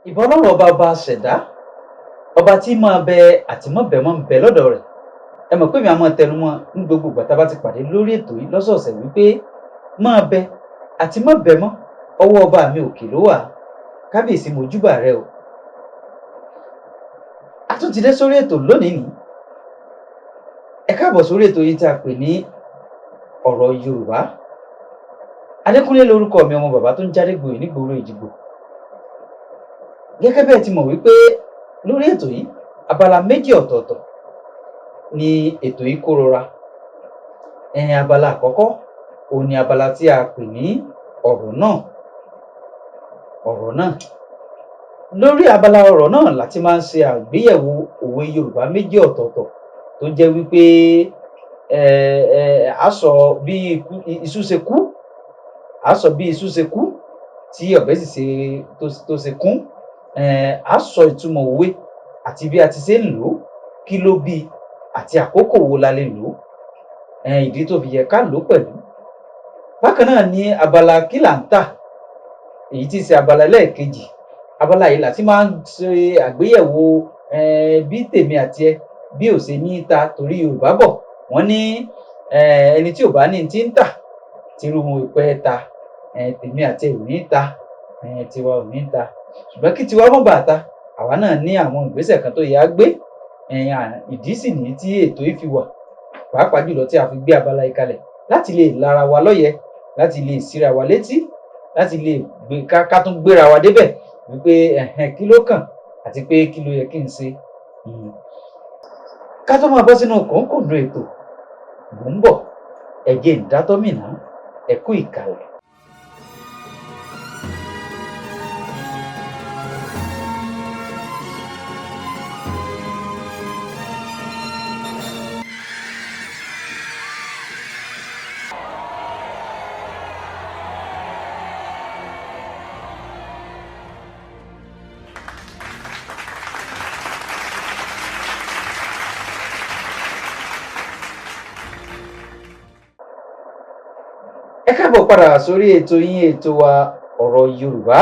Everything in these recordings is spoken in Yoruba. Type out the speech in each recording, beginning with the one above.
Ìbà Ọlọ́run ọba, ọba ṣẹ̀dá, ọba tí máa bẹ àti mọ́ bẹ̀ mọ́ ń bẹ lọ́dọ̀ rẹ̀. Ẹ mọ̀ pé mi á máa tẹnu mọ́ ní gbogbo ìgbà tá a bá ti pàdé lórí ètò yìí lọ́sọ̀ọ̀sẹ̀ wípé máa bẹ àti mọ́ bẹ̀ mọ́, ọwọ́ ọba mi òkè ló wà. Kábíyèsí, mojúbà rẹ o. A tún ti dé sórí ètò lónìí nìí. Ẹ káàbọ̀ sórí ètò yìí tí a pè ní Ọ̀rọ̀ Yorùbá. Adékúnlé lorúkọ mi, ọmọ bàbá tó ń jáde gboyè nígboro Èjìgbò. Gẹ́gẹ́ bí ẹ ti mọ̀ wípé lórí ètò yìí, abala méjì ọ̀tọ̀ọ̀tọ̀ ni ètò yìí kó rọra. Ẹ̀hìn, abala àkọ́kọ́ òun ni abala tí a pè ní ọ̀rọ̀ náà. Ọ̀rọ̀ náà. Lórí abala ọ̀rọ̀ náà la ti máa ń ṣe àgbéyẹ̀wò òwe Yorùbá méjì ọ̀tọ̀ọ̀tọ̀ tó jẹ́ wípé á sọ bí iṣu ṣe kú, á sọ bí iṣu ṣe kú tí ọ̀bẹ sì ṣe tó ṣe kún. Á sọ ìtumọ̀ òwe àti bí a ti ṣe ń lò ó, kí ló bí i àti àkókò wo la lè lò ó, ìdí tó fi yẹ ká lò ó pẹ̀lú. Bákan náà ní abala kí là ń tà, èyí tí í ṣe abala ẹlẹ́ẹ̀kejì. Abala yìí la ti máa ń ṣe àgbéyẹ̀wò bí tèmi àti ẹ bí ò ṣe ní ta, torí Yorùbá bọ̀ wọ́n ní ẹni tí ò bá ní ti ń tà, tírú wọn ò pẹ́ ta. Tèmi àti ẹ ò ní ta, tiwa ò ní ta. Ṣùgbọ́n kí tiwa má bàa ta, àwa náà ní àwọn ìgbésẹ̀ kan tó yẹ á gbé. Ìdí sì nìyí tí ètò yìí fi wà, pàápàá jùlọ tí a fi gbé abala yìí kalẹ̀ láti lè lara wa lọ́yẹ, láti lè síra wa létí, láti lè gbé ká tún gbéra wa débẹ̀ wípé ẹ̀hẹ́n, kí ló kàn àti pé kí ló yẹ kí n ṣe. Ká tó máa bọ́ sínú kòńkòndùn ètò, mò ń bọ̀, ẹ jẹ́ n dátọ́mì ná, ẹ kú ìkàlẹ̀. Ẹ káàbọ̀ padà sórí ètò yín, ètò wa, Ọ̀rọ̀ Yorùbá.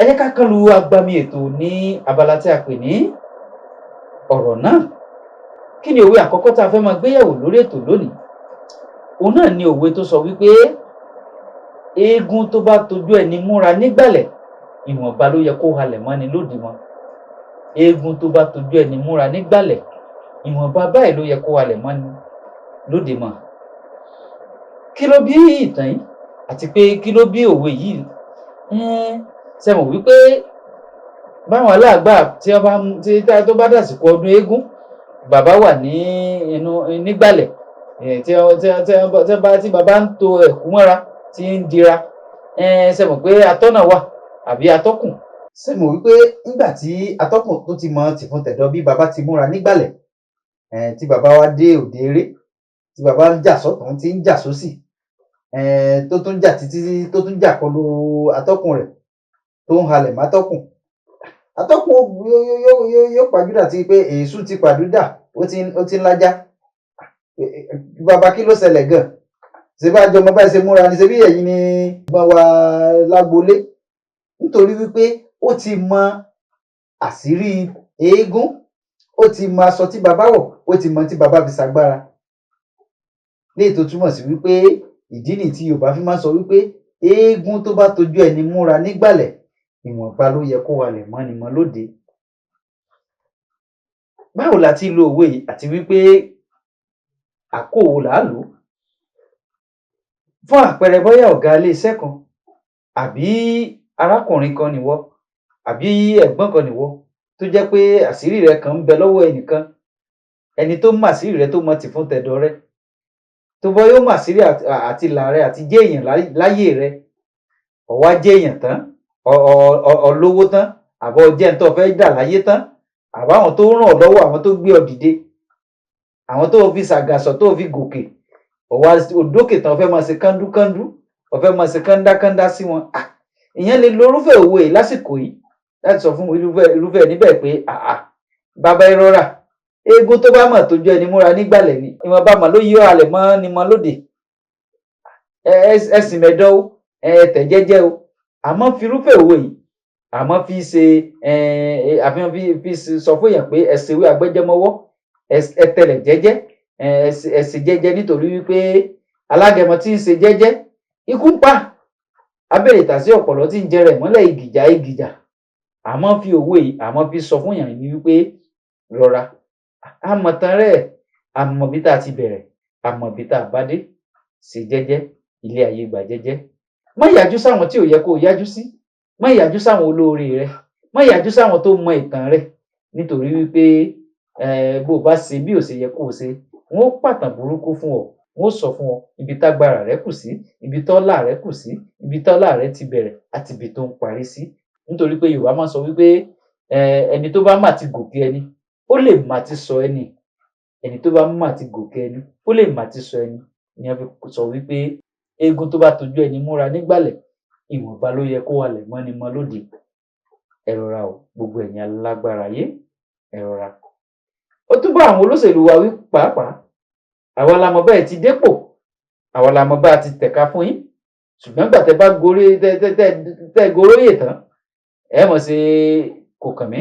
Ẹ jẹ́ ká kán lu agbami ètò ní abala tí a pè ní ọ̀rọ̀ náà. Kí ni òwe àkọ́kọ́ tá a fẹ́ máa gbéyẹ̀wò lórí ètò lónìí? Òun náà ni òwe tó sọ wípé eégún tó bá tojú ẹni múra nígbàlẹ̀, ìwọ̀nba ló yẹ kó halẹ̀ mọ́ni lóde mọ́. Eégún tó bá tojú ẹni múra nígbàlẹ̀, ìwọ̀nba báyìí ló yẹ kó halẹ̀ mọ́ni lóde mọ́. Kí ló bí ìtàn yìí àti pé kí ló bí òwe yìí? Ṣe mọ̀ wípé báwọn aláàgbà tí wọ́n bá tí tó bá dàsìkò ọdún eégún, bàbá wà ní inú nígbàlẹ̀, tí wọ́n bá tí bàbá ń to ẹ̀kú mọ́ra tí ń dira, ṣe mọ̀ pé atọ́nà wà àbí atọ́kùn. Ṣe mọ̀ wípé nígbà tí atọ́kùn tó ti mọ tìfun tẹ̀dọ̀ bí bàbá ti múra nígbàlẹ̀, tí bàbá wa dé òde eré, tí bàbá ń jà sọ́tùn, tí ń jà sósì, tó tún jà títí tó tún jà kọlu atọ́kùn rẹ̀, tó ń halẹ̀ mátọ́kùn, atọ́kùn yóò pàjúdà tí pé èṣù ti pàjúdà, ó ti ń lájá. Bàbá, kí ló ṣẹlẹ̀ gan? Ṣé bá jọmọ báyìí ṣe múra ni? Ṣe bí ẹ̀yin ni gbọ́n wa lágbolé? Nítorí wípé ó ti mọ àṣírí eégún, ó ti mọ aṣọ tí bàbá wọ̀, ó ti mọ tí bàbá fi ṣagbára. Léyìí tó túmọ̀ sí wípé ìdí nìyí tí Yorùbá fi máa ń sọ wípé eégún tó bá tojú ẹni múra nígbàlẹ̀, ìwọ̀nba ló yẹ kó halẹ̀ mọ́ni mọ́ lóde. Báwo la ti lo òwe yìí àti wípé àkókò wo là á lò ó? Fún àpẹẹrẹ, bóyá ọ̀gá ilé iṣẹ́ kan àbí arákùnrin kan nìwọ àbí ẹ̀gbọ́n kan nìwọ tó jẹ́ pé àṣírí rẹ kan ń bẹ lọ́wọ́ ẹnìkan, ẹni tó mọ àṣírí rẹ, tó mọ tìfun tẹ̀dọ̀ rẹ, tó bọ́ yóò mọ àṣírí àti ìlà rẹ àti jẹ́ èèyàn láyé rẹ, ó wá jẹ́ èèyàn tán, ọ lówó tán, àbọ̀ jẹ́ ẹni tó fẹ́ dà láyé tán, àbáwọn tó ràn ọ́ lọ́wọ́, àwọn tó gbé ọ dìde, àwọn tó fi ṣàgàsọ̀ tó fi gòkè, ó wá òdókè tán, ó fẹ́ máa ṣe kándúkándú, ó fẹ́ máa ṣe kándákándá sí wọn. Ìyẹn lè lo irúfẹ́ òwe yìí lásìkò yìí láti sọ fún irúfẹ́ níbẹ̀ pé àà, bàbá, ẹ rọra, eégún tó bá mọ̀ tójú ẹni múra nígbàlẹ̀ ni, ìwọ̀nba mọ̀ ló yọ halẹ̀ mọ́ ni mọ́ lóde. Ẹ sì mẹ́dọ̀ o, ẹ tẹ̀ jẹ́jẹ́ o. Àmọ́ fi irúfẹ́ òwe yìí Àmọ́ fi ṣe àfihàn fi sọ fún èèyàn pé ẹ ṣèwé agbẹjẹmọwọ́, ẹ tẹlẹ̀ jẹ́jẹ́, ẹ ṣe jẹ́jẹ́, nítorí wípé alágẹmọ tí ń ṣe jẹ́jẹ́ ikú ń pa abẹ́rẹ́ ìtàsí ọ̀pọ̀lọ́ tí ń jẹrẹ mọ́lẹ̀ ìgìjà ìgìjà. Àmọ́ fi òwe yìí, àmọ́ fi sọ fún èèyàn ní wípé rọra, àmọ̀tán rẹ̀, àmọ̀ bí tá a ti bẹ̀rẹ̀, àmọ̀ bí tá a bá dé, ṣe jẹ́jẹ́, ilé ayé gbà jẹ́jẹ́. Má yájú sáwọn tí ò yẹ kó o yájú sí, má yájú sáwọn olóore rẹ, má yájú sáwọn tó mọ ìtàn rẹ, nítorí wípé bó o bá ṣe bí ò ṣe yẹ kó o ṣe, wọn ó pàtàn burúkú fún ọ, wọn ó sọ fún ọ ibi tágbára rẹ kù sí, ibi tọ́lá rẹ kù sí, ibi tọ́lá rẹ ti bẹ̀rẹ̀ àti ibi tó ń parí sí. Nítorí pé Yorùbá máa ń sọ wípé ẹni tó bá mà ti gòkè ẹni, ó lè mà ti sọ ẹni. Ẹni tó bá mà ti gòkè ẹni, ó lè mà ti sọ ẹni. Ni wọ́n fi sọ wípé eégún tó bá tojú ẹni múra nígbàlẹ̀, ìwọ̀nba ló yẹ kó halẹ̀ mọ́ni mọ́ lóde. Ẹ rọra o, gbogbo ẹ̀yin alágbára ayé, ẹ rọra. Ó tún bá àwọn olóṣèlú wa wí pàápàá. Àwa la mọ̀ bẹ́ẹ̀ ti dépò, àwa la mọ̀ bá a ti tẹ̀ka fún yín. Ṣùgbọ́n gbà tẹ́ bá gorí tẹ́ goróyè tán, ẹ mọ̀ ṣe kò kàn mí,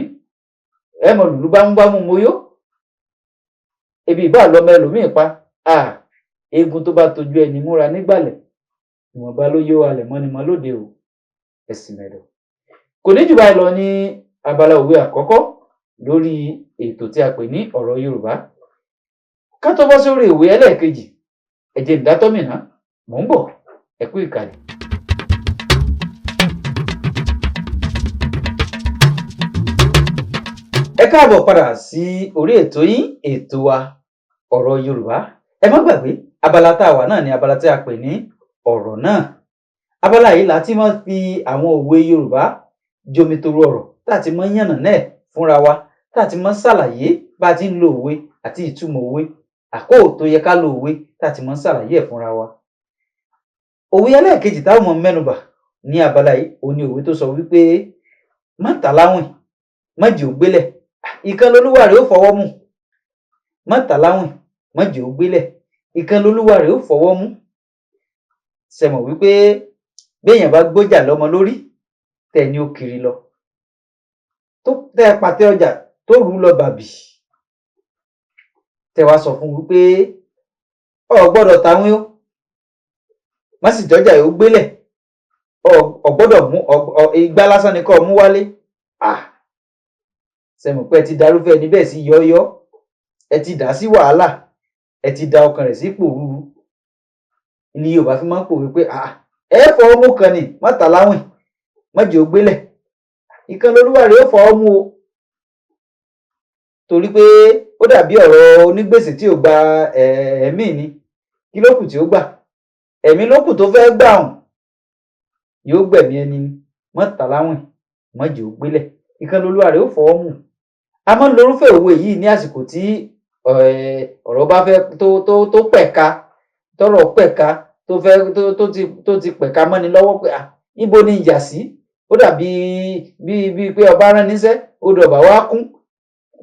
ẹ mọ̀ lùlú bámúbámú mo yó. Ebi ìbá lọmọ ẹlòmíì pa, eégún tó bá tojú ẹni múra nígbàlẹ̀, ìwọ̀nba ló yó halẹ̀ mọ́ni mọ́ lóde o, ẹ sì mẹ̀dọ̀. Kò ní jù báyìí lọ ní abala òwe àkọ́kọ́ lórí ètò tí a pè ní ọ̀rọ̀ Yorùbá. Ká tó bọ́ sórí ìwé ẹlẹ́ẹ̀kejì, ẹ jẹ́ n dátọ́mì ná, mò ń bọ̀, ẹ kú ìkàlẹ̀. Ẹ káàbọ̀ padà sí orí ètò yín, ètò wa, ọ̀rọ̀ Yorùbá. Ẹ má gbàgbé, abala tá a wà náà ni abala tí a pè ní ọ̀rọ̀ náà. Abala yìí la ti máa fi àwọn òwe Yorùbá jomitoro ọ̀rọ̀, tá a ti máa yànnà náà fúnra wa, tá a ti máa ṣàlàyé bá a ti ń lo òwe àti ìtumọ̀ òwe, àkókò tó yẹ ká lo òwe, tá a ti máa ṣàlàyé ẹ̀ fúnra wa. Òwe ẹlẹ́ẹ̀kejì táwọn mọ̀ mẹ́nubà ní abala yìí, òun ni òwe tó sọ wípé má tà láwìn, má jẹ́ ó gbélẹ̀, ìkan lolúwa rẹ̀ ó fọwọ́ mú. Má tà láwìn, má jẹ́ ó gbélẹ̀, ìkan lolúwa rẹ̀ ó fọwọ́ mú. Ṣẹ mọ̀ wípé béèyàn bá gbójà lọ́mọ lórí, tẹ́ ní ó kiri lọ, tó tẹ́ pàtẹ ọjà tó rú lọ bàbì, tẹ́ wá sọ fún wípé o gbọ́dọ̀ tàwìn o, má sì jọjà yóò gbélẹ̀, o gbọ́dọ̀ mú igbá lásán ni kó mú wálé. Ṣẹ mọ̀ pé ẹ ti darúfẹ́ ẹni bẹ́ẹ̀ sí yọ́yọ́, ẹ ti dà sí wàhálà, ẹ ti da ọkàn rẹ̀ sí pòrúurú. Ni Yorùbá fi máa ń pòwe pé ẹ fọwọ́ mú kan ni, má tà láwìn, má jẹ́ ó gbélẹ̀, ìkan lolúwa rẹ̀ ó fọwọ́ mú o. Torí pé ó dàbí ọ̀rọ̀ onígbèsè tí ò gba ẹ̀mí ni, kí ló kù tí ó gbà? Ẹ̀mí ló kù tó fẹ́ gbà hùn, yóò gbẹ̀mí ẹni ni. Má tà láwìn, má jẹ́ ó gbélẹ̀, ìkan lolúwa rẹ̀ ó fọwọ́ mú. A máa ń lorúfẹ́ òwe yìí ní àsìkò tí ọ̀rọ̀ bá fẹ́ tó pẹ̀ka, tọ́rọ̀ pẹ̀ka, tó fẹ́ tó ti pẹ̀ka mọ́ni lọ́wọ́ pé níbo ni ìyà sí? Ó dàbí bí pé ọba rán níṣẹ́, odò ọba wá kún,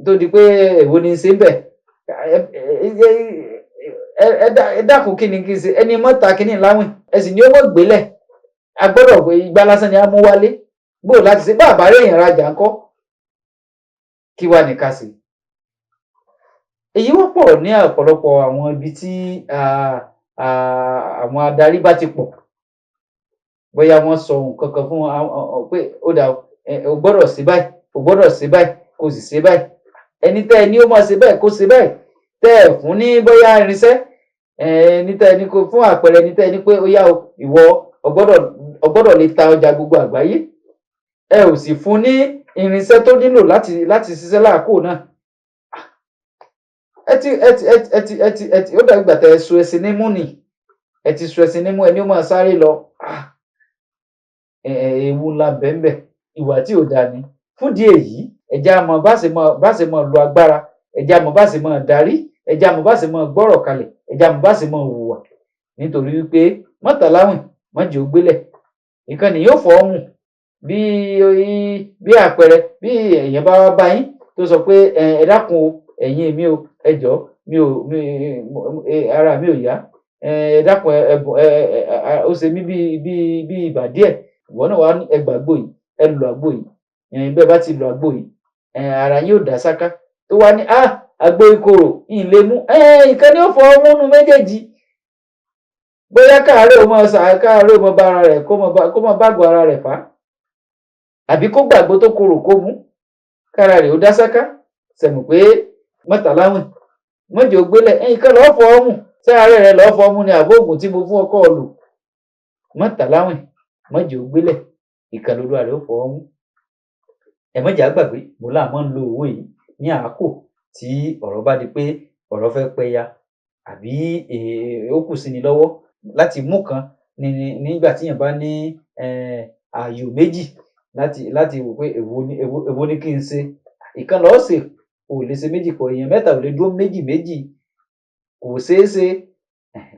tó di pé èwo ni ṣe ń bẹ̀? Ẹ dákun, kí ni kí n ṣe? Ẹni mọ́ta kí ni láwìn, ẹ sì ní ó mọ̀ gbélẹ̀, a gbọ́dọ̀ pé igbá lásán ni a mú wálé. Bó láti ṣe bá àbárẹ̀ èèyàn rajà ńkọ́? Kí wá ní ká ṣe? Èyí wọ́pọ̀ ní ọ̀pọ̀lọpọ̀ àwọn ibi tí àwọn adarí bá ti pọ̀. Bóyá wọ́n sọ nǹkan kan fún wọn pé ó dà, o gbọ́dọ̀ ṣe báyìí, o gbọ́dọ̀ ṣe báyìí, kò sì ṣe báyìí. Ẹni tẹ́ ẹ ní ó máa ṣe báyìí, kó ṣe báyìí, tẹ́ ẹ fún ní bóyá irinṣẹ́, ẹni tẹ́ ẹ ní kó fún àpẹẹrẹ, ẹni tẹ́ ẹ ní pé ó yá o, ìwọ o gbọ́dọ̀ lè ta ọjà gbogbo àgbáyé, ẹ ò sì fún ní irinṣẹ́ tó nílò láti ṣiṣẹ́ láàkó náà. Ẹ ti ẹ ti ẹ ti ẹ ti ẹ ti ó dàbí ìgbà tẹ́ ẹ so ẹṣin nímú ni, ẹ ti so ẹṣin nímú ẹni ó máa sáré lọ. Ewu ńlá bẹ́ẹ̀, ìwà tí ò dáa ni. Fúndìí èyí, ẹ jẹ́ á mọ̀ bá ṣe máa lo agbára, ẹ jẹ́ á mọ̀ bá ṣe máa darí, ẹ jẹ́ á mọ̀ bá ṣe máa gbọ́rọ̀ kalẹ̀, ẹ jẹ́ á mọ̀ bá ṣe máa hùwà. Nítorí wípé má tà láwìn, má jẹ́ ó gbélẹ̀, ìkànnì yóò fọ́ mú. Bí àpẹẹrẹ, bí èèyàn bá wá bá yín tó sọ pé ẹ dákun o, ẹ̀yin èmi o, ẹ jọ̀ọ́, mi ò mi ara mi ò yá, ẹ dákun, ẹ ó ṣe mí bí ibà díẹ̀, ìwọ náà wá ní ẹ gbàgbó yìí, ẹ lò àgbo yìí. Bẹ́ẹ̀ bá ti lo àgbo yìí, ara yín ò dá sáká, tó wá ní àgbo ìkorò ń lè mú ìkan ní ó fọ ọmú nu méjèèjì. Bóyá káàárẹ̀ ò mọ káàárẹ̀ ò mọ bá ara rẹ̀, kó mọ báàgò ara rẹ̀ fà á, àbí kó gbàgbó tó korò kó mú kára rẹ̀ ó dá sáká. Sẹ̀mù pé mọ́tà láwìn mọ́jọ gbélẹ̀ nǹkan lọ́ọ́ fọ ọmú sáàárẹ̀ rẹ̀ lọ́ọ́ fọ ọmú ni àbó oògùn tí mo fún ọkọ lò. Mọ́tà láwìn mọ́jọ gbélẹ̀, ìkan lolúwa rẹ̀ ó fọ ọmú. Ẹ mọ̀jà gbàgbé mo láà mọ́ ń lo òwe yìí ní àákò tí ọ̀rọ̀ bá di pé ọ̀rọ̀ fẹ́ pẹya àbí ó kù sí ni lọ́wọ́ láti mú kan nígbà tíyàn bá ní ààyò méjì láti wò pé èwo ni kí n ṣe. Ìkan lọ́ọ́ ṣe, ò lè ṣe méjì pọ̀, èèyàn mẹ́ta ò lè dúró méjì méjì, kò ṣeé ṣe,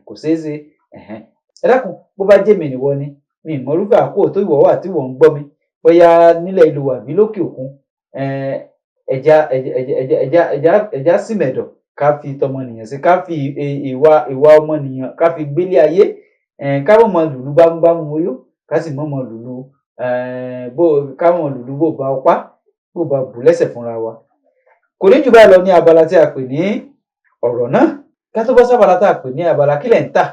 kò ṣeé ṣe. Ẹ dákun, bó bá jẹ́ mi nìwọ ni, mi ì mọ irúfẹ́ àkókò tó ìwọ wà tí wọ́n ń gbọ́ mi, bóyá nílẹ̀ ìlú wa àbí lókè òkun, ẹja ẹja ẹja ẹja sì mẹ̀dọ̀ ká fi tọmọnìyàn sí, ká fi ìwà ọmọnìyàn ká fi gbélé ayé, ká mọ̀ mọ̀ lùlù bámúbámú moyó, ká sì mọ̀ mọ̀ lùlù bó ká mọ̀ lùlù bó ba ọpá bó ba bù lẹ́sẹ̀ fúnra wa. Kò ní jù báyìí lọ ní abala tí a pè ní ọ̀rọ̀ náà. Ká tó bọ́ sábala tá a pè ní abala kílẹ̀ ń tà,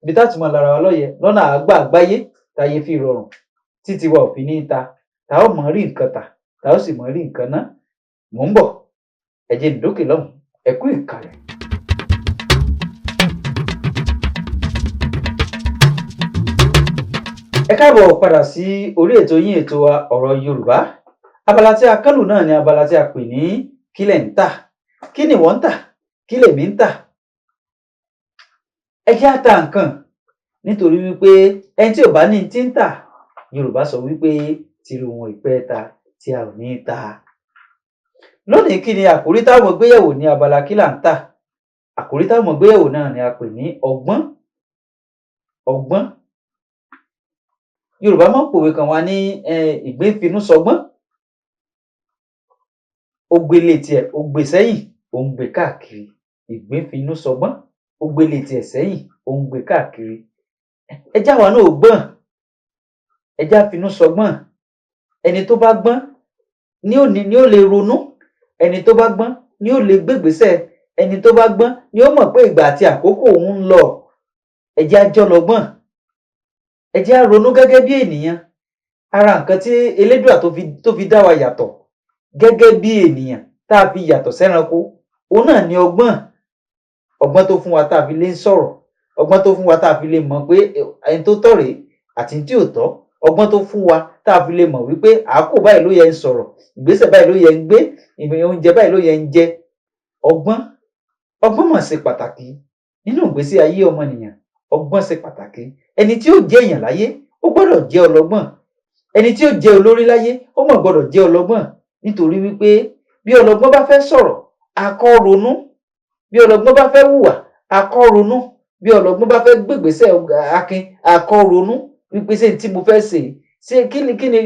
ibi tá a ti mọ lára wa lọ́yẹ̀ lọ́nà àgbà àgbáyé táyé fi rọrùn títí wa ò fi ní ta, tá ó mọ̀ rí nǹkan tà, tá ó sì mọ̀ rí nǹkan ná. Mò ń bọ̀, ẹ jẹ́ n dókè lọ́hùn, ẹ kú ìkàlẹ̀. Ẹ káàbọ̀ padà sí orí ètò yín, ètò wa, ọ̀rọ̀ Yorùbá. Abala tí a kánlù náà ni abala tí a pè ní kílẹ̀ ń tà. Kí ni wọ́n ń tà? Kí lèmi ń tà? Ẹ jẹ́ á ta nǹkan, nítorí wípé ẹni tí ò bá ní tí ń tà, Yorùbá sọ wípé tírú wọn ì pẹ́ ta tí a ò ní ta. Lónìí, kí ni àkórí táwọn gbéyẹ̀wò ní abala kí là ń tà? Àkórí táwọn gbéyẹ̀wò náà ni a pè ní ọgbọ́n. Ọgbọ́n. Yorùbá máa ń pòwe kan wá ní ìgbín finú sọgbọ́n. Ó gbélé tiẹ̀, ó gbé sẹ́yìn, ó ń gbé káàkiri. Ìgbín finú sọgbọ́n, ó gbélé tiẹ̀ sẹ́yìn, ó ń gbé káàkiri. Ẹ já wa náà ó gbọ́n, ẹ já finú sọgbọ́n. Ẹni tó bá gbọ́n ni ó ní ni ó lè ronú, ẹni tó bá gbọ́n ni ó lè gbégbèsè, ẹni tó bá gbọ́n ni ó mọ̀ pé ìgbà àti àkókò òun ń lọ. Ẹ jẹ́ á jọlọgbọ́n, ẹ jẹ́ á ronú gẹ́gẹ́ bí ènìyàn. Ara nǹkan tí Elédùà tó fi dá wa yàtọ̀ gẹ́gẹ́ bí ènìyàn, tá a fi yàtọ̀ sẹ́ranko, òun náà ni ọgbọ́n. Ọgbọ́n tó fún wa tá a fi lè ń sọ̀rọ̀, ọgbọ́n tó fún wa tá a fi lè mọ̀ pé ẹni tó tọ́ rèé àti tí ò tọ́, ọgbọ́n tó fún wa tá a fi lè mọ̀ wípé àákò báyìí ló yẹ ń sọ̀rọ̀, ìgbésẹ̀ báyìí ló yẹ ń gbé, oúnjẹ báyìí ló yẹ ń jẹ. Ọgbọ́n, ọgbọ́n mà ṣe pàtàkì nínú ìgbésí ayé ọmọnìyàn. Ọgbọ́n ṣe pàtàkì. Ẹni tí ó jẹ́ èèyàn láyé, ó gbọ́dọ̀ jẹ́ ọlọ́gbọ́n. Ẹni tí ó jẹ́ olórí láyé, ó mọ̀ gbọ́dọ̀ jẹ́ ọlọ́gbọ́n, nítorí wípé bí ọlọ́gbọ́n bá fẹ́ sọ̀rọ̀, akọ́ ronú. Bí ọlọ́gbọ́n bá fẹ́ hùwà, akọ́ ronú. Bí ọlọ́gbọ́n bá fẹ́ gbégbèsè akin, akọ́ ronú wípé ṣé tí mo fẹ́ ṣe, ṣé kí ni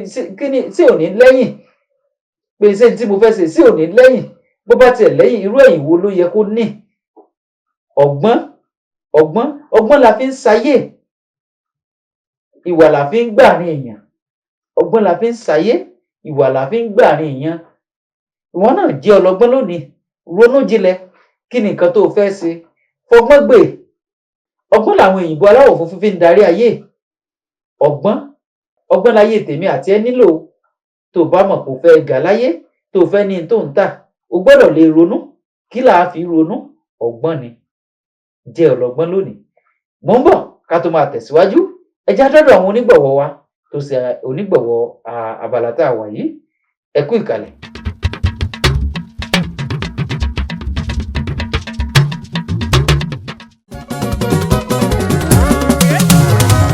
ṣé ò ní lẹ́yìn, pé ṣé tí mo fẹ́ ṣe ṣé ò ní lẹ́yìn, bó bá tiẹ̀ lẹ́yìn, irú ẹ̀yìn wo ló yẹ kó ní. Ọgbọ́n, ọgbọ́n, ọgbọ́n la fi ń sayé, ìwà la fi ń gbàrin èèyàn. Ọgbọ́n la fi ń sayé, ìwà la fi ń gbàrin èèyàn. Ìwọ náà jẹ́ ọlọ́gbọ́n lónìí, ronú jinlẹ̀, kí ni nǹkan tó o fẹ́ ṣe, fọgbọ́n gbé. Ọgbọ́n làwọn òyìnbó aláwọ̀ funfun fi ń darí ayé. Ọgbọ́n, ọgbọ́n láyé tèmi àti ẹ nílò. Tó o bá mọ̀ kó fẹ́ gà láyé, tó o fẹ́ ní tó ń tà, o gbọ́dọ̀ lè ronú. Kí là á fi ronú? Ọgbọ́n ni. Jẹ́ ọlọ́gbọ́n lónìí. Mò ń bọ̀, ká tó máa tẹ̀síwájú, ẹ já dọ́dọ̀ àwọn onígbọ̀wọ́ wa tó ṣe onígbọ̀wọ́ abala tá a wà yìí. Ẹ kú ìkàlẹ̀.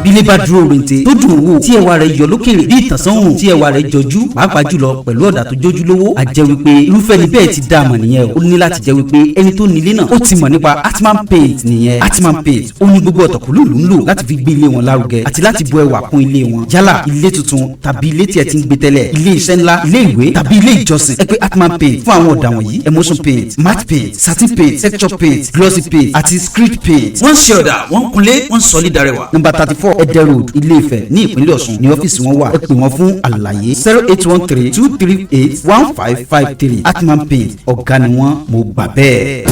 Bílé bá dúró rente tó dùn wò, tí ẹwà rẹ̀ yọ lókèrè bí ìtànsán òòrùn, tí ẹwà rẹ̀ jọjú, pàápàá jùlọ pẹ̀lú ọ̀dà tó jójú lówó, a jẹ́ wípé irúfẹ́ ni bẹ́ẹ̀ ti dá a mọ̀ nìyẹn o. Ó ní láti jẹ́ wípé ẹni tó nílé náà ó ti mọ̀ nípa Atman Paint nìyẹn. Atman Paint ó ní gbogbo ọ̀tọ̀kùlú ìlú ń lò láti fi gbé ilé wọn lárugẹ àti láti bu ẹwà kún ilé wọn, yálà ilé tuntun tàbí ilé tí ẹ ti ń gbé tẹ́lẹ̀, ilé iṣẹ́ ńlá, ilé ìwé tàbí ilé ìjọsìn. Ẹ pè Atman Paint fún àwọn ọ̀dà wọ̀nyí: emulsion paint, matte paint, satin paint, texture paint, glossy paint àti screed paint. Wọ́n ń ṣe ọ̀dà, wọ́n ń kunlé, wọ́n ń sọ ní darẹwà. Number 34. Ẹdẹ Road, Ilé-Ifẹ̀ ní ìpínlẹ̀ Ọ̀ṣun ní ọ́fíìsì wọn wà. Ẹ pè wọ́n fún àlàyé 08132381553. Atman Paint, ọ̀gá ni wọ́n, mo gbà bẹ́ẹ̀.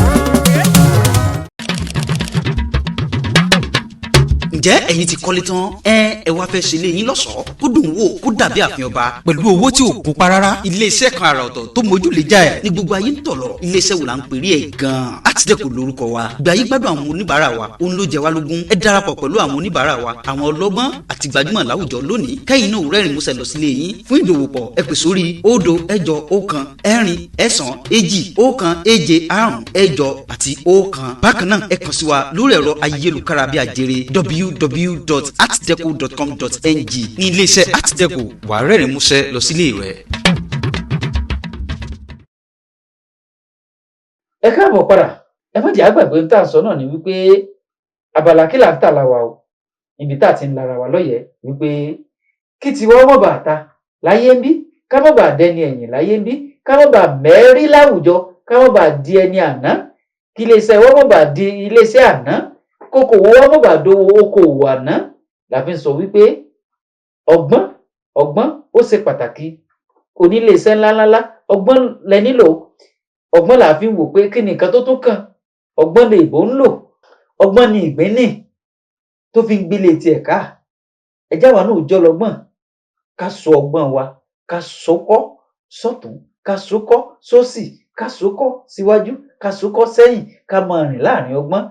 Ǹjẹ́ ẹ̀yin ti kọ́lé tán? Ẹ wá fẹ́ ṣe ilé yín lọ́ṣọ̀ọ́, kó dùn wò, kó dàbí ààfin ọba, pẹ̀lú owó tí ò kún pa rárá. Iléeṣẹ́ kan àrà ọ̀tọ̀ tó mójú lè já ẹ̀ ní gbogbo ayé ń tọ̀ lọ. Iléeṣẹ́ wo là ń pèrè ẹ̀ gan-an? Artdeco lórúkọ wa. Gbà yí gbádùn àwọn oníbàárà wa, òun ló jẹ wá lógún. Ẹ darapọ̀ pẹ̀lú àwọn oníbàárà wa, àwọn ọlọ́gbọ́n àti gbajúmọ̀ láwùjọ lónìí, kẹ́yìn náà rẹ́rìn músẹ́ lọ sílé yín. Fún ìdòwòpọ̀, ẹ pè sórí 0 8 1 4 6 2 8 5 8 àti 1. Bákan náà, ẹ kàn sí wa lórí ẹ̀rọ ayélujára bíi àjèrè www.artdeco.com.ng. Ní iléeṣẹ́ Artdeco, wàá rẹ́rìn músẹ́ lọ sílé rẹ̀. Ẹ káàbọ̀ padà. Ẹ má jẹ́ àgbàgbé tá à ń sọ náà ni wípé abala kí là ń tà la wa o, níbi tá à ti ń lara wa lọ́yẹ̀ẹ́ wípé kí tiwa mọ̀ bá ta láyé ń bí, ká má bàa dẹni ẹ̀yìn láyé ń bí, ká má bàa mẹ́rí láwùjọ, ká má bàa di ẹni àná, kí iléeṣẹ́ wa má bàa di iléeṣẹ́ àná, kókòwò wa má bàa dowó okòwò àná, la fi ń sọ wípé ọgbọ́n, ọgbọ́n ó ṣe pàtàkì. Oníléeṣẹ́ ńláńláńlá, ọgbọ́n lẹ nílò. Ọgbọ́n là fi ń wò pé kí ni nǹkan tó tún kàn. Ọgbọ́n lè bó ń lò, ọgbọ́n ni ìgbín nì tó fi ń gbélé tiẹ̀ ká. Ẹjá wa náà jọ lọ́gbọ́n, ká sọ ọgbọ́n wa, ká sọkọ́ sọ́tún, ká sọkọ́ sósì, ká sọkọ́ síwájú, ká sọkọ́ sẹ́yìn, ká máa rìn láàrin ọgbọ́n,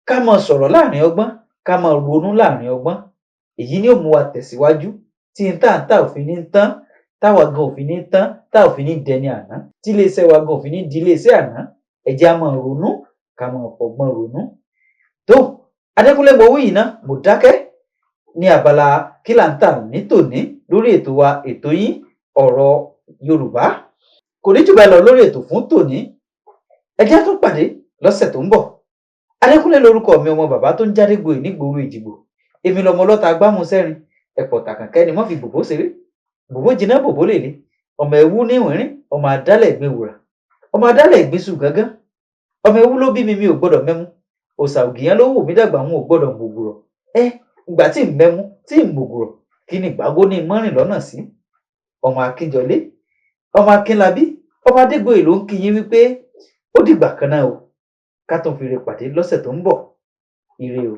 ká máa sọ̀rọ̀ láàrin ọgbọ́n, ká máa ronú láàrin ọgbọ́n. Èyí ni ó mú wa tẹ̀síwájú tí n tá à ń tà òfin ní tán, táwa gan òfin ní tán, tá òfin ní dẹni àná, tí iléeṣẹ́ wa gan òfin ní di iléeṣẹ́ àná. Ẹ jẹ́ á máa ronú, ká máa fọgbọ́n ronú. Tó Adékúnlé mo wí yìí ná, mo dákẹ́ ní abala kí là ń tà ní tòní lórí ètò wa, ètò yín, ọ̀rọ̀ Yorùbá. Kò ní jù bẹ́ẹ̀ lọ lórí ètò fún tòní. Ẹ jẹ́ á tún pàdé lọ́sẹ̀ tó ń bọ̀. Adékúnlé lorúkọ mi, ọmọ bàbá tó ń jáde gboyè nígboro Èjìgbò. Èmi lọmọ ọlọ́ta agbámúsẹ́rin ẹ̀pọ̀ tàkànkẹ́ ni wọ́n fi bòbó ṣeré, bòbó jiná, bòbó lèlé, ọmọ ẹ̀wú níwìnrín, ọmọ adálẹ̀ ìgbín wùrà, ọmọ adálẹ̀ ìgbín sùn gángan. Ọmọ ẹ̀wú ló bí mi, mi ò gbọ́dọ̀ mẹ́mú. Òòsà ògìyàn ló wò mí dàgbà, wọn ò gbọ́dọ̀ mògùrọ̀. Ẹ ìgbà tí ń mẹ́mú, tí ń mògùrọ̀, kí ni ìgbàgbó ní mọ́rìn lọ́nà sí? Ọmọ Akínjọlé, ọmọ Akínlábí, ọmọ Adégbòye ló ń kí yín wípé ó dìgbà kan náà o, ká tún fi re pàdé lọ́sẹ̀ tó ń bọ̀. Ire o.